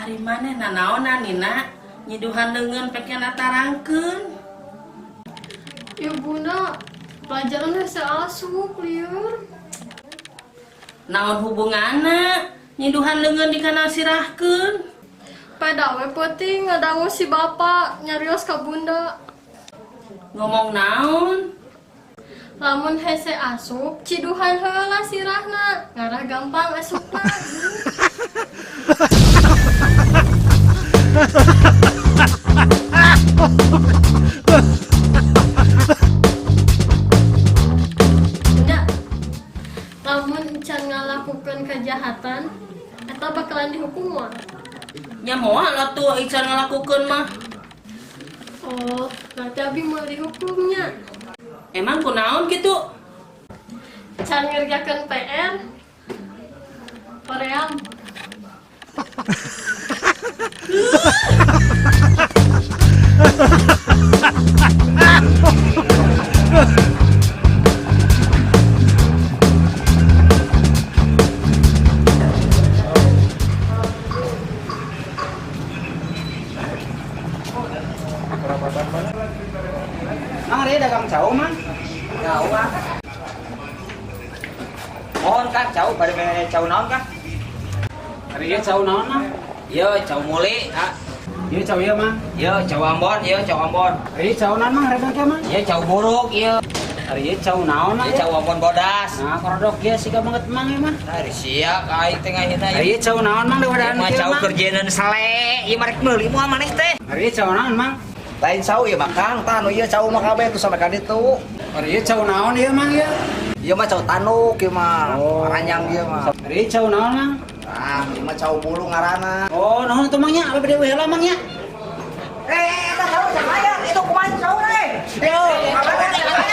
Ari maneh nanaonan Nina nyiduhan leungeun pek tarangkeun. Ya bunda, pelajaran hese asup lieur. Naon hubunganna nyiduhan leungeun dikana sirahkeun? Pada we peuting ngadangu si bapak nyarios ka bunda. Ngomong naon? Lamun hese asup, ciduhan heula sirahna, ngarah gampang asupna. Bunda, lamun can ngalakukeun kejahatan, eta bakalan dihukum moal? Nya moal atuh can ngalakukeun mah. Oh, berarti abi moal dihukumnya. Emang kunaon gitu? Can ngerjakeun PR. Koream. Mang ari dagang cau mang? Cau ah. Mohon kang cau bade mere cau naon kang? Ari ieu cau naon mang? Ieu cau muli ah. Ieu cau ieu mang? Ieu cau Ambon, ieu cau Ambon. Ari cau naon mang rek kieu mang? Ieu cau buruk ieu. Ari ieu cau naon mang? Ieu cau Ambon bodas. Nah, korodok ieu siga banget mang ieu mah. Ari sia ka aing teh ngahina ieu. Ari ieu cau naon mang diwadaan kieu mah? Cau kerjeuneun sale, ieu mah rek meuli moal maneh teh. Ari ieu cau naon mang? Lain cau ieu mah Kang, tah nu ieu cau mah kabeh tuh sampai ka ditu. Ari ieu cau naon ieu mang ieu? Ieu mah cau tanuk ieu mah, ranjang ieu mah. Ari cau naon mang? Ah, ieu mah cau bulu ngaranna. Oh, naon atuh mang nya? Apa bade heula mang nya? Eh, eta cau jangan aya, itu kumaha cau teh? Yo, kumaha